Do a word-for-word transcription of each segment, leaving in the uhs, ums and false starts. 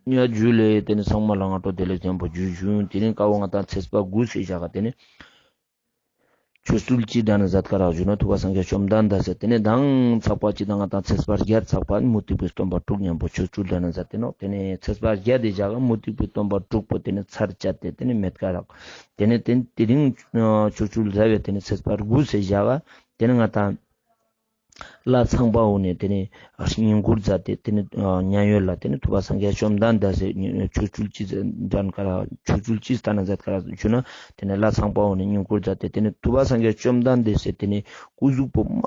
ཡ་ཇུ་ལེ། ཏེ་ནེ་ཚང་མ་ལ་སྔ་དྲོ་བདེ་ལེགས་ཆེན་པོ་ཞུ་ཞུ། ཏེ་ནེ་ཀ་བོ་ང་ཏང་ཚེས་པ་དགུ་སེ་ཞག་ག་ཏེ་ནེ་ཆོ་འཕྲུལ་ཅི་ཏང་ན་ཛད་ཀ་རག་ཞུ་ན་ཐུབ་པ་སངས་རྒྱས་བཅོམ་ལྡན་འདས་སེ་ཏེ་ནེ་མདང་ཚག་པ་ཅི་ཏང་ང་ཏང་ཚེས་པ་བརྒྱད་ཚག་པ་མུ་སྟེགས་པའི་སྟོན་པ་དྲུག་ཉམ་པོ་ཆོ་འཕྲུལ་ཏང་ན་ཛད་དེ་ནོག། ཏེ་ནེ་ཚེས་པ་བརྒྱད་དེ་ཞག་ག་མུ་སྟེགས་པའི་སྟོན་པ་དྲུག་པོ་ཏེ་ནེ་ཚར་ཅད་དེ་ཏེ་ནེ་མེད་ཀ་རག། ཏེ་ནེ་ཏེ་ཏེ་རིང་ཆོ་འཕྲུལ་ཟེར་བའི་ཏེ་ནེ་ཚེས་པ་དགུ་སེ་ཞག་ག་ཏེ་ནེ་ང་ཏང་ལྷ་ཚངས་པ་བོ་ནེ་ཏེ་ནེ་བསྙེན་བཀུར་ཛད་དེ་ཏེ་ནེ་མཉན་ཡོད་ལ་ཏེ་ནེ་ཐུབ་པ་སངས་རྒྱས་བཅོམ་ལྡན་འདས་སེ་ཆོ་འཕྲུལ་ཅི་ཏང་ཀ་རག་ཆོ་འཕྲུལ་ཅི་ཏང་ན་ཛད་ཀ་རག་ཞུ་ན་ཏེ་ནེ་ལྷ་ཚངས་པ་བོ་ནེ་བསྙེན་བཀུར་ཛད་དེ་ཏེ་ནེ་ཐུབ་པ་སངས་རྒྱས་བཅོམ་ལྡན་འདས་སེ་ཏེ་ནེ་སྐུ་གཟུགས་པོ་མ་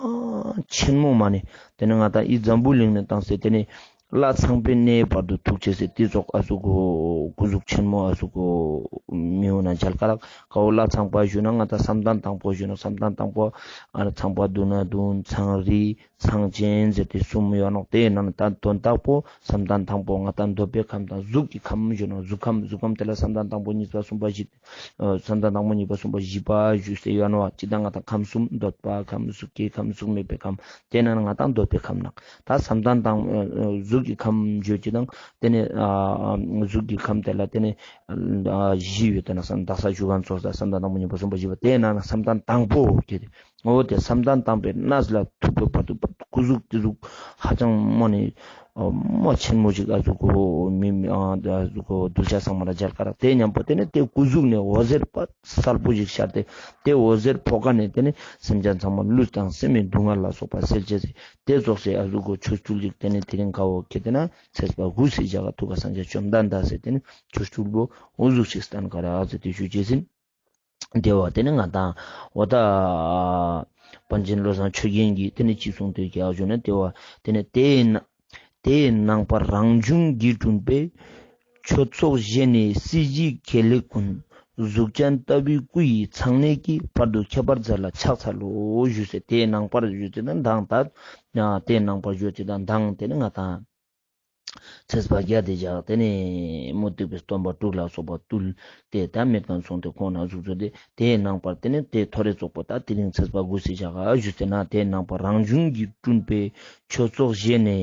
ཆེན་མོ་མ་ནེ་ཏེ་ནེ་ང་ཏང་འི་འཛམ་བུ་གླིང་ནེ་ཏང་སེ་ཏེ་ནེ་ལྷ་ཚངས་པའི་གནས་བར་དུ་ཐུག་ཅེས་སི་ཏེ་ཙོགས་ཨ་ཟུག་གོ་སྐུ་གཟུགས་ཆེན་མོ་ཨ་ཟུག་གོ་མི་འོ་ན་མཇལ་ཀ་རག། ཀ་བོ་ལྷ་ཚངས་པ་ཞུ་ན་ང་ཏང་བསམ་གཏན་དང་པོ་ཞུ་ན་བསམ་གཏན་དང་པོ་ཨ་ནི་ཚངས་པ་མདུན་ན་མདུན་ཚངས་རིས་ཚངས་ཆེན་ཟེར་ཏེ་གསུམ་ཡོད་ནོག། ཏེའི་ནང་ན་ད་དོན་དག་པོ་བསམ་གཏན་དང་པོ་ང་ཏང་འདོད་པའི་ཁམས་དང་གཟུགས་ཀྱི་ཁམས་ཞུ་ན་གཟུགས་ཁམས་གཟུགས་ཁམས་དེ་ལ་བསམ་གཏན་དང་པོ་གཉིས་པ་གསུམ་པ་བཞི་ཨ་བསམ་གཏན་དང་པོ་གཉིས་པ་གསུམ་པ་བཞི་པ་ཞུས་ཏེ་ཡོད་ནོག། ཅི་ཏང་ང་ཏང་ཁམས་གསུམ་འདོད་པ་ཁམས་གཟུགས་ཀྱི་ཁམས་གཟུགས་མེད་པའི་ཁམས། ཏེའི་ནང་ན་ང་ཏང་འདོད་པའི་ཁམས་ནང་ད་བསམ་གཏན་དང་ཨ་གཟུགས་ཀྱི་ཁམས་ཞུ་ཅི་ཏང་ཏེ་ནེ་ཨ་གཟུགས་ཀྱི་ཁམས་དེ་ལ་ཏེ་ནེ་ཨ་བཞི་ཡོད་དེ་ན་བསམ་གཏན་དག་ས་ཞུ་ཁན་ཚོགས་ས་བསམ་གཏན་དང་པོ་གཉིས་པ་གསུམ་པ་བཞི་པ་ཏེའི་ནང་ན་བསམ་གཏན་དང་པོ་ཁྱེད་དེ། འོ་ཏེ་བསམ་གཏན་དང་པོའི་གནས་ལ་ཐུག་པའི་བར་དུ་སྐུ་གཟུགས་ཏེ་ཟུག་ཧ་ཅང་མ་ནེ་མ་ཆེན་མོ་ཞིག་ཨ་ཟུག་གོ་མི་མི་ཨ་ཟུག་གོ་གདུལ་བྱ་ཚང་མ་ལ་མཇལ་ཀ་རག། ཏེ་ཉམ་པོ་ཏེ་ནེ་ཏེ་སྐུ་གཟུགས་ནེ་འོད་ཟེར་པ་གསལ་པོ་ཞིག་ཤར་ཏེ་ཏེ་འོད་ཟེར་ཕོག་ཀ་ནེ་ཏེ་ནེ་སེམས་ཅན་ཚང་མ་ལུས་དང་སེམས་ཀྱི་སྡུག་བསྔལ་ལ་སོགས་པ་སེལ་ཅེས་སི་ཏེ་ཙོགས་སེ་ཨ་ཟུག་གོ་ཆོ་འཕྲུལ་ཞིག་ཏེ་ནེ་ཏེ་རིང་ཀ་བོ་ཁྱེད་དེ་ན་ཚེས་པ་དགུ་སེ་ཞག་ག་ཐུག་པ་སངས་རྒྱས་བཅོམ་ལྡན་འདས་སེ་ཏེ་ནེ་ཆོ་འཕྲུལ་བོ་འོ་ཟུག་ཞིག་སྟན་ཀ་རག་ཟེར་ཏེ་ཞུ་ཅེས་ཨིན། ཏེ་བོ་ཏེ་ནེ་ང་ཏང་འོ་ད་པཎ་ཆེན་བློ་བཟང་ཆོས་རྒྱན་གྱིས་ཏེ་ནེ་ཅི་གསུངས་ཏེ་ཀྱག་ཞུ་ན་ཏེ་བོ་ཏེ་ནེ་ཏེའི་ནང་ཏེའི་ནང་པར་རང་བྱུང་གིས་བསྐྲུན་པའི་ཆོས་ཚོགས་བཞི་ནི་སྲིད་ཞིའི་དགེ་ལེགས་ཀུན། གཟུགས་ཅན་ལྟ་བུའི་སྐུ་ཡི་ཚངས་གནས་ཀྱིས། བར་དུ་ཁྱབ་པར་མཛད་ལ་ཕྱག་འཚལ་ལོ་ཞུས་སེ་ཏེའི་ནང་པར་ཞུས་ཏེ་ན་མདང་ད་ཏེའི་ནང་པར་ཞུས་ཏེ་ན་མདང་ཏེ་ནེ་ང་ཏང་ཚེས་པ་བརྒྱད་དེ་ཞག་ཏེ་ནེ་མུ་སྟེགས་པའི་སྟོན་པ་དྲུག་ལ་སོགས་པ་བཏུལ་ཏེ་ད་མེད་ཁན་སོང་སྟེ་ཁོང་ན་ཟུག་ཚོ་ཏེ་ཏེའི་ནང་པར་ཏེ་ནེ་ཏེ་ཐོ་རེ་ཙོགས་པོ་ད་དེ་རིང་ཚེས་པ་དགུ་སེ་ཞག་ག་ཞུས་ཏེ་ན་ཏེའི་ནང་པར་རང་བྱུང་གིས་བསྐྲུན་པའི་ཆོས་ཚོགས་བཞི་ནི་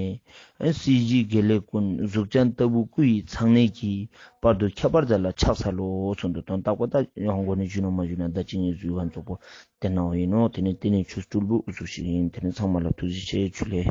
སྲིད་ཞིའི་དགེ་ལེགས་ཀུན། གཟུགས་ཅན་ལྟ་བུའི་སྐུ་ཡི་ཚངས་གནས་ཀྱིས། བར་དུ་ཁྱབ་པར་མཛད་ལ་ཕྱག་འཚལ་ལོ་ཚུལ་དུ་དོན་དག་པོ་ད་ཡང་མགོ་ནེ་ཞུ་ན་མ་ཞུ་ན་ད་ཅི་ངས་ཞུ་ཁན་ཙོགས་པོ་ཏེ་ནང་ཨིན་ནོག། ཏེ་ནེ་ཏེ་ནེ་ཆོ་འཕྲུལ་བོ་འུ་ཟུག་ཞིག་ཨིན། ཏེ་ནེ་ཚང་མ་ལ་ཐུགས་རྗེ་ཆེ་ཇུ་ལེ།